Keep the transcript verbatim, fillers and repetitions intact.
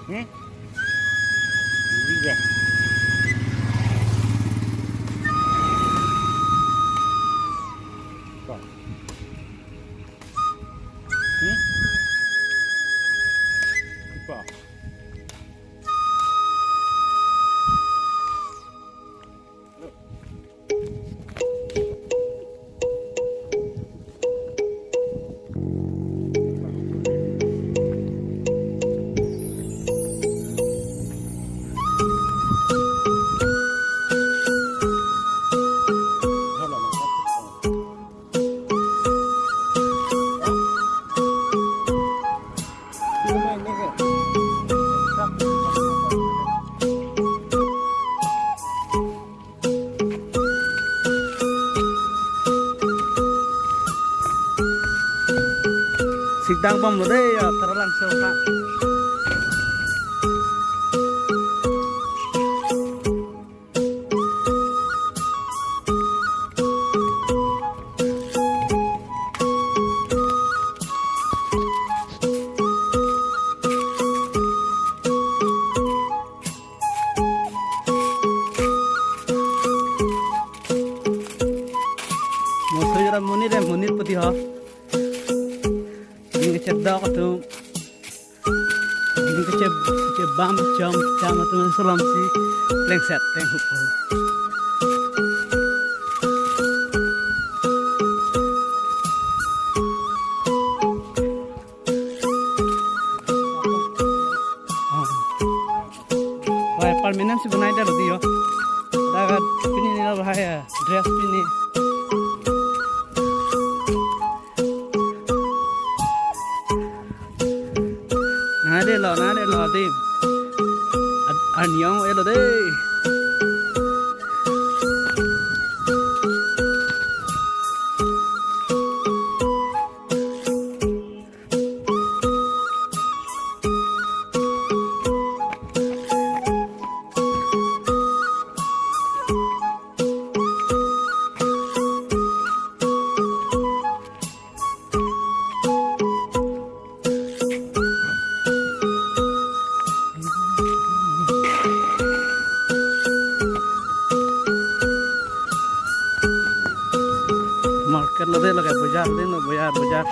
Hmm? Iya. Pak. Hmm? Pak. Sikdang bomlo dei, ya, Taralangso ha. Moso jora monit, eh, monit poti ho. Ding kechedok atum. Ding keche-, kechebam cham cham atum solom si plengset plenghup. Ah. Wah, permanent si bonai dalo dei ho. Daga pini ni lo bahaya, dress pini. Nang dei lo, nang dei lo dei. Ad-, arni ong-elo dei. Market lo dei, lake bazar dei, lo bazar, bazar.